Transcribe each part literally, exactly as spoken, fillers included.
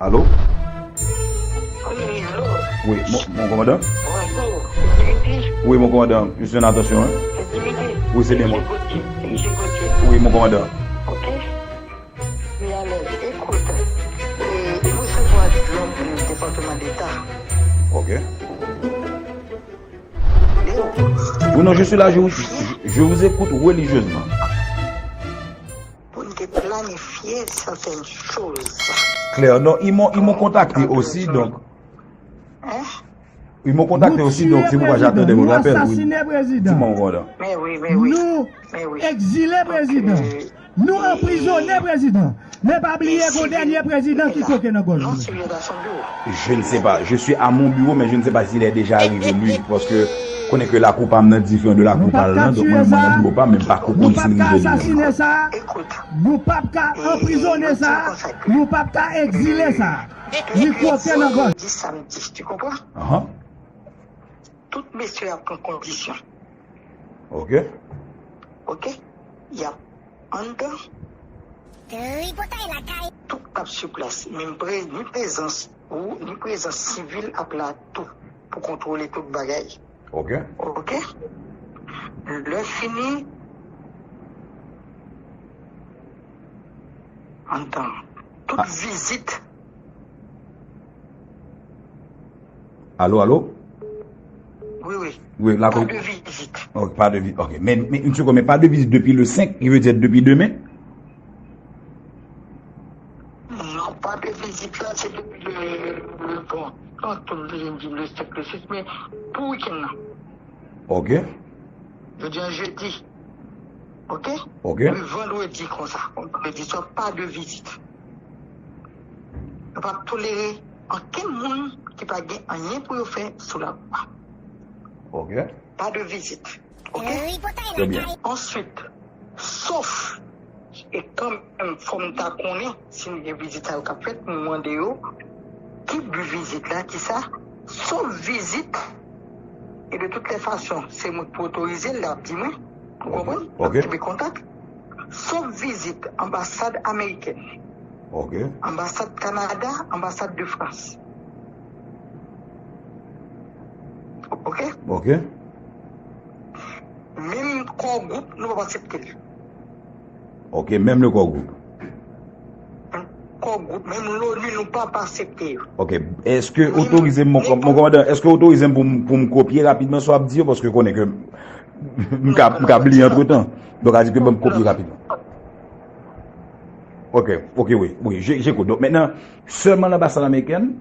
Allô? Oui, mon, mon commandant? Oui, mon commandant, je suis en attention, hein? Oui, c'est bien moi. Oui, mon commandant. Ok. Li alèz. Écoute, euh, recevoir de l'homme du département d'État. Ok. Oui, non, je suis là, je vous, je, je vous écoute religieusement. Pou n te planifye certaines choses. Clair, non, ils m'ont, ils m'ont contacté aussi, donc. Ils m'ont contacté aussi, donc c'est pourquoi j'attendais votre appel. Nous tuer le président, nous assassiner le président. Dis-moi, mon commandant. Nous exiler le président. Nou anprizone prezidan. Men pa bliye gon dènye prezidan ki koke nan gòj li. Je ne sais pas. Je suis à mon bureau, mais je ne sais pas s'il est déjà arrivé, lui. Paske konnen ke lakou pa m nan diferan de lakou pa l lan, donk mwen, mwen nan biwo pa m, men m pa ko konn si l rive li menm. Nou p ap ka asasine sa. Nou p ap ka anprizone sa. Nou p ap ka egzile sa. Li koke nan gòj. Di sa m di, tu comprends? Tout mesye ap pran kondisyon. Ok. Ok? Y ap anndan. Tripotay lakay. Tout k ap sou plas, menm pre, ni prezans ou, ni prezans sivil ap la tou pou kontwole tout bagay. Ok. Ok? Lè fini, anndan. Tout vizit. Allô, allô? Oui, oui. Oui, la. Pas de visite. Ok, pas de visite. Ok, mais, mais une seconde, mais pas de visite depuis le cinq, qui veut dire depuis demain? Non, pas de visite là, c'est depuis le, le, bon, non, tout le lundi, le cinq, le six, mais pour week-end là. Ok. Je dis un jeudi. Ok? Ok. Le vendredi konsa. Vendredi swa, pas de visite. Nou p ap tolere ankenn moun ki pa gen anyen pou yo fè sou lakou a. Ok. Pas de visite. Ok? Très bien. Ensuite, sauf, e kanmenm, fò m ta konnen, si m gen vizit sa yo k ap fèt, m mande yo, ki bi vizit la, ki sa? Sof vizit, e de toutes les façons, se mwen k pou otorize l, l ap di mwen, ou konprann? N ap kenbe kontak. Sof vizit anbasad amerikèn, anbasad Kanada, anbasad de Frans. Ok? Ok. Menm Core Group, nou p ap aksepte l. Ok, menm le Core Group. Core Group, menm l'ONU, nou p ap aksepte yo. Ok, èske otorize m, mon, mon kòmandan, èske otorize m pou m, pou m kopye rapidman sa w ap di yo, paske konnen ke m ka, m ka bliye antretan. Donk, a di ke ban m kopye rapidman. Ok, ok, wi, wi, je, j'écoute. Donk, mentnan, sèlman lanbasad amerikèn,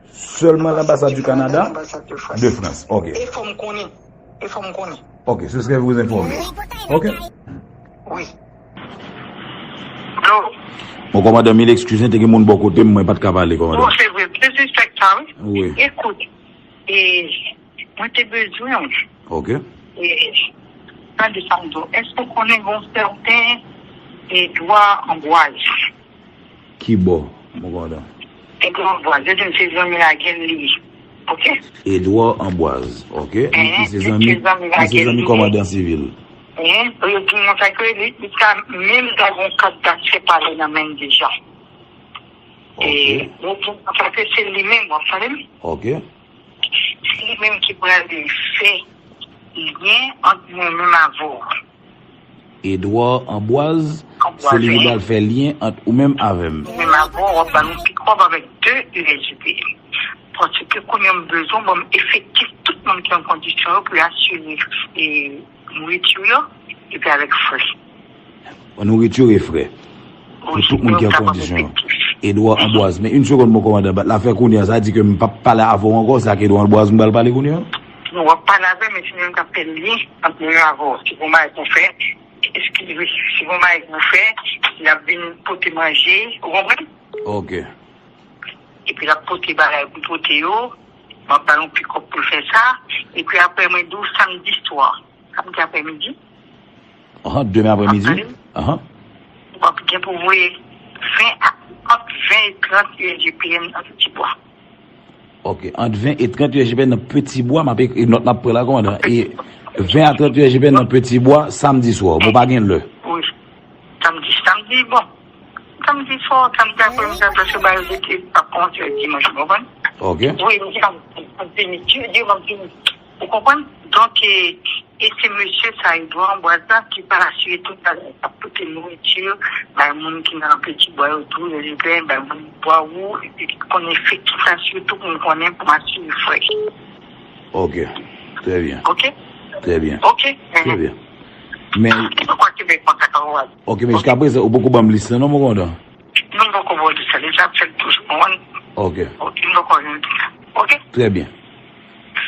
sèlman lanbasad du Kanada, de Frans. Ok. E fò m konnen. E fò m konnen. Ok, ce serait vous informer. Ok. Wi. Bon, kòmandan, mil eskiz, te gen moun bò kote m, mwen pa t ka pale, kòmandan. Bon, se vre, disrespect sa, wi. Wi. Ekout, e, mwen te bezwen w. Ok. E, tande sa m di w. Èske w konnen gon sèten Edwa Anbwaz? Ki bò, mon kòmandan? Edwa Anbwaz, yo di m se zanmi Lagèl li ye. Ok? Edwa Anbwaz, ok. Li, li se zanmi, li se zanmi kòmandan sivil. Yo di m konsa ke li, li ka menm ta gon kat daksè pale nan men l deja. E, yo di m konsa ke se li menm, w ap tande m? Ok. Se li menm ki pral fè lyen ant mwen menm avè w. Edwa Anbwaz, se li ki pral fè lyen ant ou menm avè m. Menm avè w, w ap ba nou pikòp avèk de U S G P M. Paske kounye a m bezwen ban m efektif tout moun ki an kondisyon yo pou yo asire, e, nouriti yo, epi avèk frè. Nouriti e frè. Pou tout moun ki an kondisyon. Edwa Anbwaz. Men, yon segonn, mon kòmandan. Bat la fè kounye a, sa di ke m p ap pale avè w ankò, se ak Edwa Anbwaz m pral pale kounye a? Non, w ap pale avè l, men se li menm k ap fè lyen ant mwen avè w. Si gon bagay pou fè, eskize, si gon bagay pou fè, l ap vin pote manje, ou konprann? Ok. Epi l ap pote bagay pou pote yo, m ap ba l yon pikòp pou l fè sa, epi apre mwen di w samdi swa, samdi aprèmidi. An, demen aprèmidi? An. W ap gen pou voye ven a, ant ven e trant U S G P M nan Ti Bwa. Ok, ant ven e trant U S G P M nan Ti Bwa, m ap ekri nòt m ap pran la, kòmandan. E ven a trant U S G P M nan Ti Bwa, samdi swa, bon, pa gen lè. Wi. Samdi, samdi, bon. Samdi swa, samdi apremidi, paske ba yo di ke pa kòmanse dimanch, ou konprann? Ok. Wi, m di, m ap vini, di, di, m ap vini. Ou konprann? Donk, e, e se mesye sa, Edouard Ambroise la, ki pa asire tout bagay, k ap pote nouriti, bay moun ki nan Peti Bwa yo tou, yo pen, bay moun Bwa Wou, epi ki konn efektif la, sitou pou m konnen, pou m asire frè. Ok. Trè byen. Ok? Trè byen. Ok? Trè byen. Men, ok, men jiska prezan, ou poko ban m lis la, non, mon kondan? Non, m poko ba w lis la, deja ap fèt toujou, konprann? Ok. Ok, m poko jwenn lis la. Ok? Trè byen.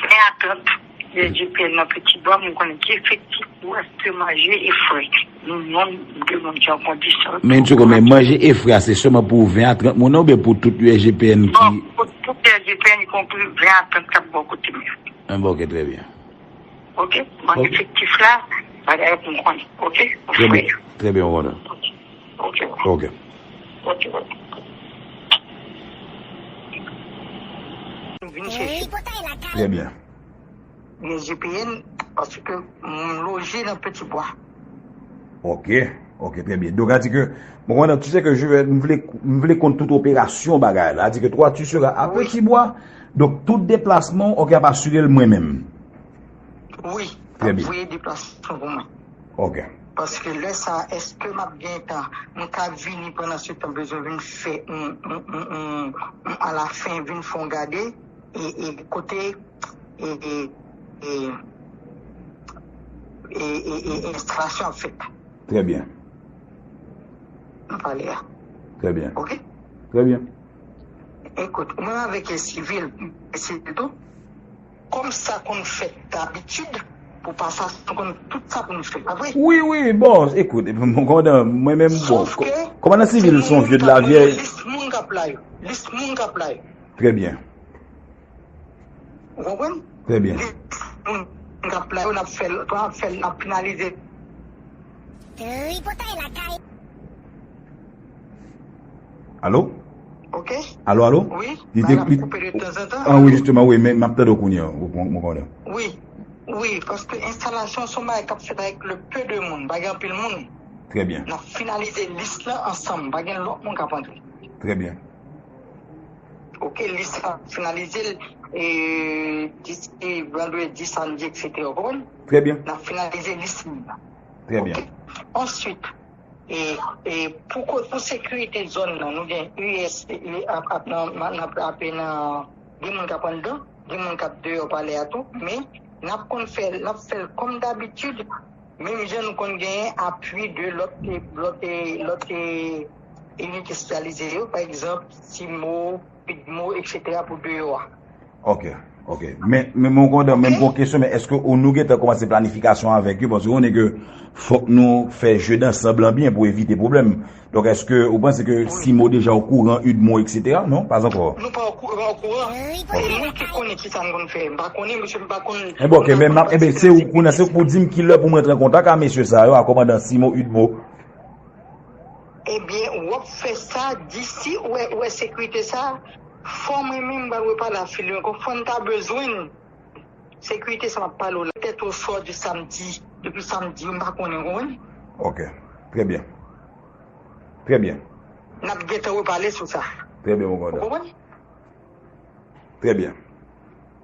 Ven a trant, U S G P N nan Peti Bwa, m konnen ki efektif pou achte manje e frè. Nou menm, de moun ki an kondisyon. Men, tchoko, men manje e frè a, se sèlman pou ven a trant moun nan oubyen pou tout U S G P N ki... Non, pou tout U S G P N, ikonpri ven a trant k ap bò kote m yo. Enben, ok, trè byen. Ok? Bon, efektif la, bagay pou m konnen. Ok? Trè byen, trè byen, mon kondan. Ok. Ok. Ok, ok. Vin chèche. Trè byen. Gen G P N, paske m loje nan Peti Bwa. Ok, ok, trè byen. Donk, sa di ke, mon kondan, tu sais que je vais, m vle, m vle konn tout operasyon bagay la. Sa di ke toi, tu seras à Peti Bwa. Donk, tout deplasman, ok, ap asire l mwen menm. Wi, ap voye deplasman pou mwen. Ok. Paske lè sa, èske m ap gen tan, m ka vini pandan se tan, bezwen vin fè yon, yon, yon, yon, yon alafen, vin fè yon gade, e, e kote, e, e, e, e, e, e enstalasyon ap fèt. Trè byen. Nan palè a. Trè byen. Ok? Trè byen. Ekout, mwen avèk sivil, sivil tou, kòm sa konn fèt dabitid, pou pasasyon konn tout sa konn fèt, pa vre? Wi, wi, bon, ekout, mon kondan, mwen menm, bon, kòmandan sivil se yon vye de la vyèy. Lis moun k ap la yo. Lis moun k ap la yo. Trè byen. Ou konprann? Trè byen. Lis moun k ap la yo, n ap fè l, n ap fè l, n ap finalize. Tripotay lakay. Alo? Ok. Alo, alo? Wi, li te, bagay ap koupe de tanzantan. Ah, wi, jisteman, wi, men m ap tande w kounye a, mon kondan. Wi, wi, paske enstalasyon se yon bagay k ap fèt avèk le peu de moun, pa gen anpil moun. Trè byen. N ap finalize lis lan ansanm, pa gen lòt moun k ap antre. Trè byen. Ok, lis la finalize l, e, disi vandredi, samdi, etsetera, ou konprann? Trè byen. N ap finalize lis moun nan. Trè byen. Ok. Answit, e, e, pou ko-, pou sekirite zòn nan, nou gen U S, e, ap, ap nan, nan, nan, ap nan, gen moun k ap anndan, gen moun k ap deyò palè a tou, men n ap konn fè, n ap fè l kòm dabitid, menm jan nou konn genyen apui de lòt, lòt, lòt, inite espesyalize yo, pa egzanp, CIMO, PIDMO, etsetera, pou deyò a. Ok, ok. Men, men, mon kondan, men m gen yon kesyon, men èske ou, nou gentan kòmanse planifikasyon avèk yo? Paske ou konnen ke fòk nou fè jeu d'ensemble lan byen pou evite pwoblèm. Donk, èske ou panse ke CIMO deja okouran, UDMO, etsetera? Non, pa ankò. Nou pa okouran, okouran. Se nou ki konnen ki sa n konn fè. M pa konnen, mesye, m pa konn. Enben, ok, men, enben, se ou, kounye a, se ou pou di m ki lè pou mwen rantre an kontak a mesye sa yo, a kòmandan CIMO, UDMO. Ebyen, w ap fè sa, disi ou wè, ou wè sekirite sa, fò mwen menm m pral repale a fil yo ankò, fò n ta bezwen l. Sekirite sa m ap pale w la, petèt oswa di samdi, depi samdi, m pa konnen, w konprann? Ok, trè byen. Trè byen. N ap gentan repale sou sa. Trè byen, mon kondan. Ou konprann? Trè byen.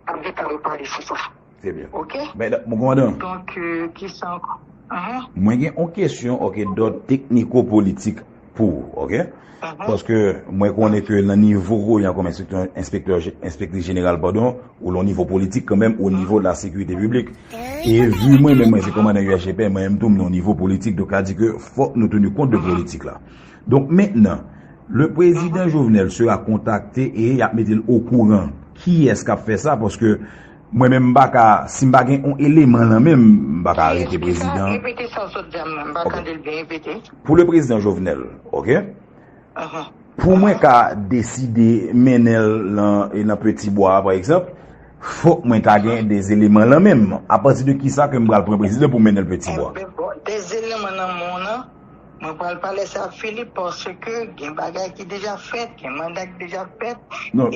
N ap gentan repale sou sa. Trè byen. Ok? Men, mon kondan. Donk, euh, kisa ankò? Ahan. Mwen gen yon kesyon, ok, d'ordre technico-politique pou ou, ok? Ahan. Paske mwen konnen ke nan nivo ou ye kòm enspektè, enspektè, enspektris jeneral, padon, ou lan nivo politik kanmenm, o nivo de la sécurité publique. E vi mwen menm, mwen se kòmandan U S G P N, mwen menm tou, m nan nivo politik, donk sa di ke fòk nou teni kont de politik la. Donk mentnan, le président Jovenel sera contacté e y ap mete l okouran kiyès k ap fè sa, paske mwen menm m pa ka, si m pa gen yon eleman lan men m, m pa ka arete prezidan. Repete sa w sot di a, m pa tande l byen, repete. Pou le président Jovenel, ok? Pou mwen ka deside mennen l lan, e, lan Peti Bwa a, pa egzanp, fòk mwen ta gen de eleman lan men m. Apati de kisa ke m pral pran prezidan pou mennen l Peti Bwa? Enben, bon, de eleman nan men w lan, mwen pral pale sa ak Philippe, paske gen bagay ki deja fèt, gen manda ki deja fèt. Non.